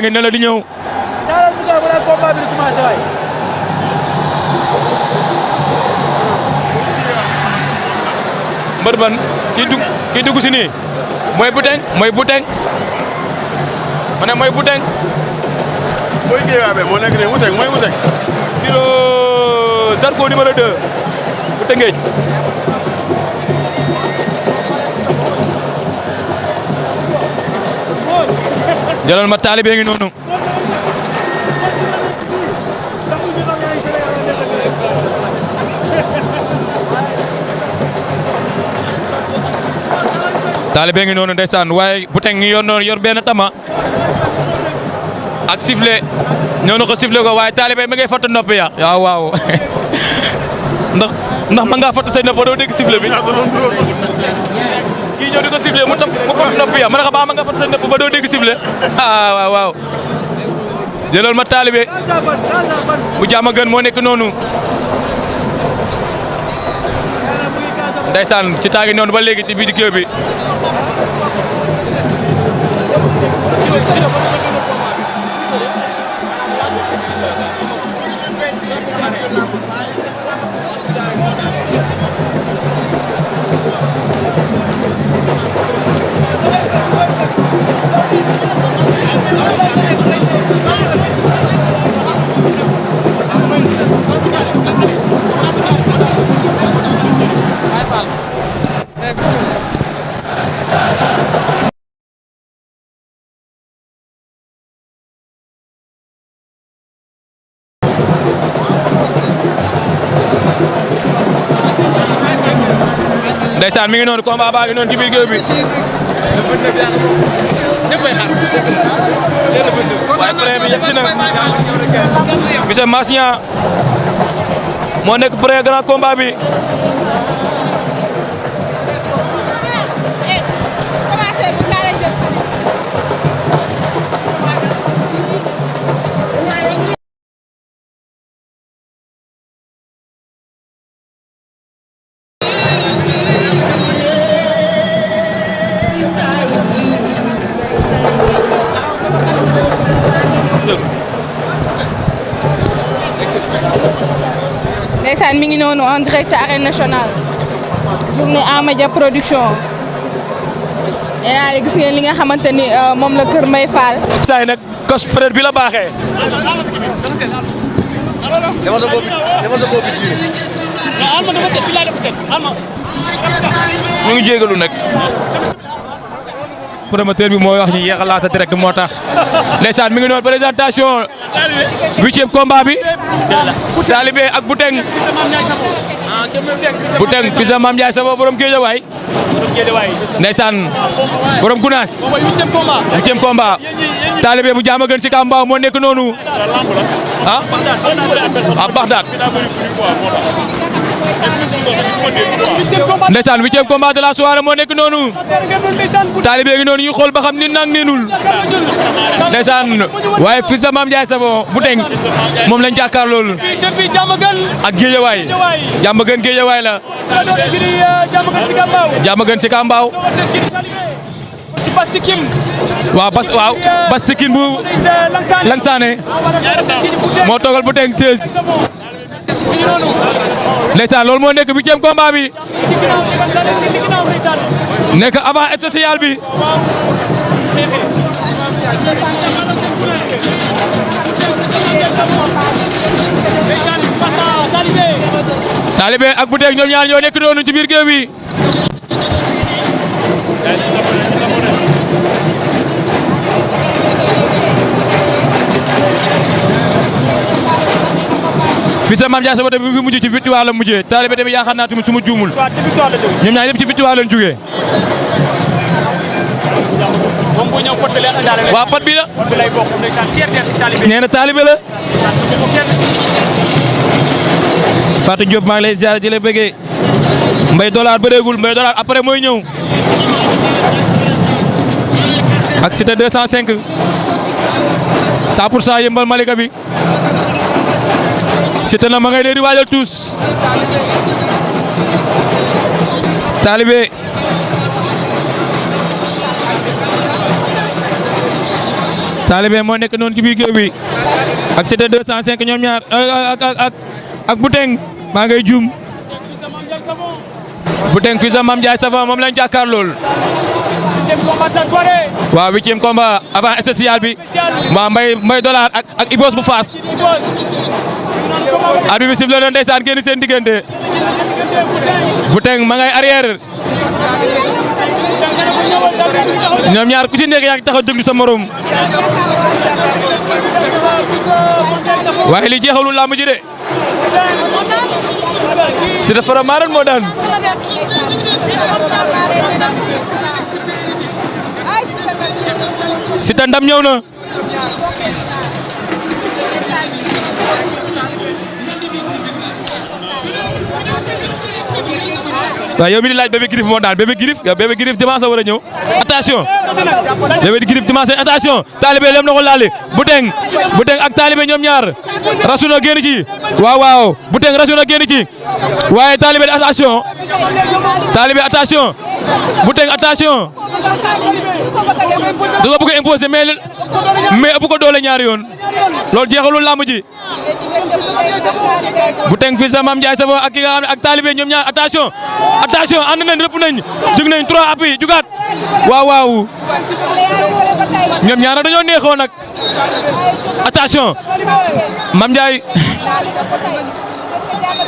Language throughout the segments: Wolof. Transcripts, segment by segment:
ngi ne la di ñëw. mbër ban kii dugg si nii mooy Bouteille ma ne mooy Bouteille. mooy Guèye moo nekk nii Bouteille mooy Bouteille. kilo Zarko numéro 2 bu Tëngéej. jëlal ma taalibe ngi noonu. taalibe ngi noonu ndeysaan waaye bu teg ngi yor benn tama ak sifflet ñëw na ko sifflet ko waaye taalibe mi ngay fatt nopp ya waaw ndax ma ngaa fatt say nopp doo dégg sifflet bi kii ñëw di ko sifflet mu fatt nopp ya ma ne ko ba ma nga fatt say nopp ba doo dégg sifflet waaw jëlal ma taalibe bu jaama gën moo nekk noonu ndeysaan si taagi noonu ba léegi ci biir géew bi ndeysaan mi ngi noonu combat baa ngi noonu ci biir géew bi waaye pré bi yegsi na monsieur Massia moo nekk pré grand combat bi ndeysaan mi ngi noonu en direct arène nationale journée Amadia production nee naa gis ngeen li nga xamante ni moom la Kër Mbaye Fall. saa yi nag cos peut bi la baaxee. ñu ngi jégalu nag. promoteur bi mooy wax ñu yéex a laata direct moo tax. ndeysaan mi ngi noonu présentation 8e combat bi. Talibé ak Bouteille. Bouteille fils de Mame Ndiaye Savon borom Guédiawaye. ndeysaan borom Gunaas. 8e combat. Talibé bu jaama gën si Kambaaw moo nekk noonu. ah Bagdad. ndeysaan 8e combat de la soirée moo nekk noonu. Talibé ngi noonu ñu xool ba xam ni nang neenul. ndeysaan waaye fils de Mame Ndiaye Savon Bouteille moom lañ jàkkaar loolu. ak Guédiawaye. jàmm gën Guédiawaye la. jàmm gën si Kambaaw. waaw Bas Sikin bu Langsane moo toogal Bouteille 16. ndeysaan loolu moo nekk 8e combat bi nekk avant spécial bi. Talibé ak Bouteille ñoom ñaar ñoo nekk noonu ci biir géew bi. fils de Mame Ndiaye Savon tamit bi fi mujj ci victoire la mujjee Talibé tamit yaakaar naa tamit su ma juumul ñoom ñaar yëpp ci victoire lañ jógee. waaw pot bi la. nee na Talibé la. Fatou Diop maa ngi lay ziar di la bëggee. Mbaye Dollar bëreegul Mbaye Dollar après mooy ñëw. ak Cité 205. 100% yëmbal Malika bi. Cité na ma ngay dee di waajal tuus. Talibé. Talibé moo nekk noonu ci biir géew bi ak Cité 205 ñoom ñaar ak Bouteille maa ngay juum Bouteille fils de Mame Ndiaye Savon moom lañ jàkkaar lool. waaw 8e combat avant spécial bi maa Mbaye Dollar ak Ibos bu Fass. arbitre bi sifflé na ndeysaan génn seen diggante Bouteille ma ngay arrière ñoom ñaar ku ci nekk yaa ngi taxaw déglu sa morom waaye li jeexalul làmb ji de Siteu Faramareen moo daan Siteu ndam ñëw na waaw yow mi di laaj Bébé Girif moo daan Bébé Girif yow Bébé Girif dimanche war a ñëw attention Bébé Girif dimanche attention Talibé lem na ko laale Bouteille ak Talibé ñoom ñaar rasu na génn ci waaw Bouteille rasu na génn ci waaye Talibé attention Bouteille attention da nga bëgg a imposer mais ëpp ko doole ñaari yoon loolu jeexalul lamb ji Bouteille fils de Mame Ndiaye Savon ak ki nga xam ne ak Talibé ñoom ñaar attention ànd nañ rëpp nañ jug nañ 3 appuis jugaat waaw ñoom ñaar dañoo neexoon nag attention Mame Ndiaye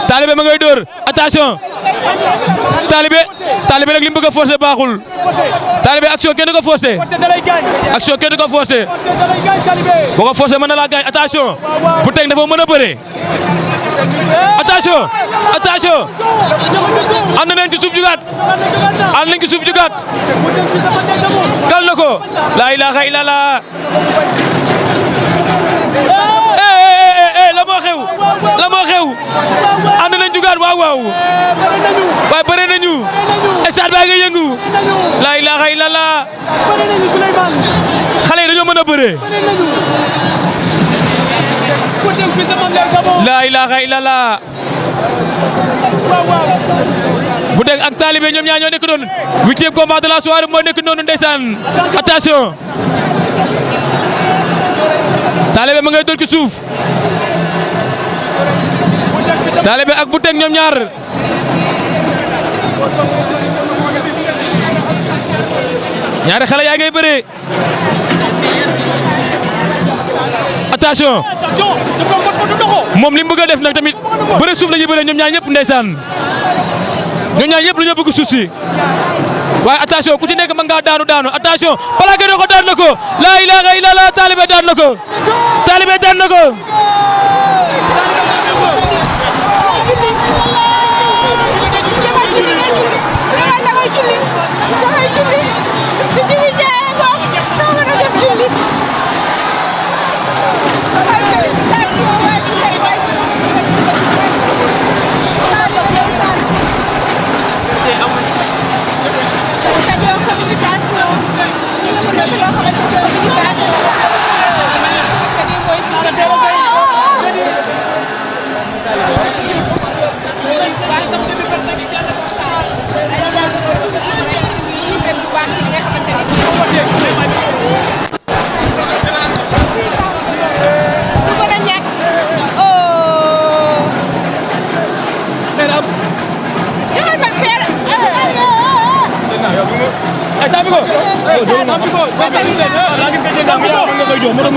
Talibé ma ngay dóor attention Talibé nag li mu bëgg a forcer baaxul Talibé action kenn du ko forcer boo ko forcer mën na laa gaañ attention Bouteille dafa mën a bëree attention ànd nañ ci suuf jugaat kal na ko la ilaha illallah la moo xew ànd nañ jugaat waaw waaye bëre nañu stade baa ngi yëngu la ilaha illallah xale yi dañoo mën a bëre la ilaha illallah Bouteille ak Talibé ñoom ñaar ñoo nekk noonu 8e combat de la soirée moo nekk noonu ndeysaan attention Talibé ma ngay dóor ci suuf Talibé ak Bouteille ñoom ñaar ñaari xale yaa ngay bëree attention moom li mu bëgg a def nag tamit bëre suuf la ñuy bëree ñoom ñaar ñëpp ndeysaan ñoom ñaar ñëpp dañoo bëgg suuf si waaye attention ku ci nekk mën ngaa daanu attention plaqué na ko daan na ko la ilaha illallah Talibé daan na ko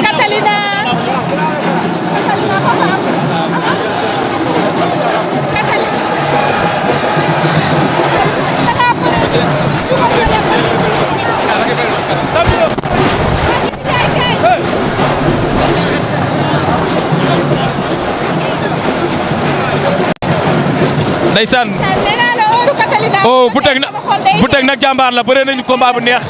Catalina ndeysaan oh Bouteille nag jàmbaar la bëre nañu combat bu neex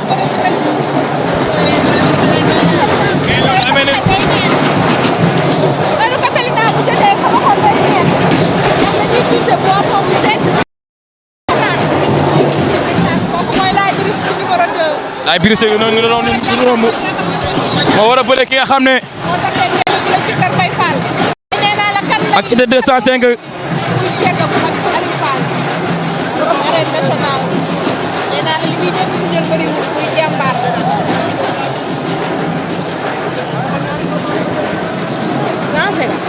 laay biir sëy noonu moo war a bëre ki nga xam ne ak Cité 205 li muy nekk lu jël bëriwul muy jàmbaar kese nga.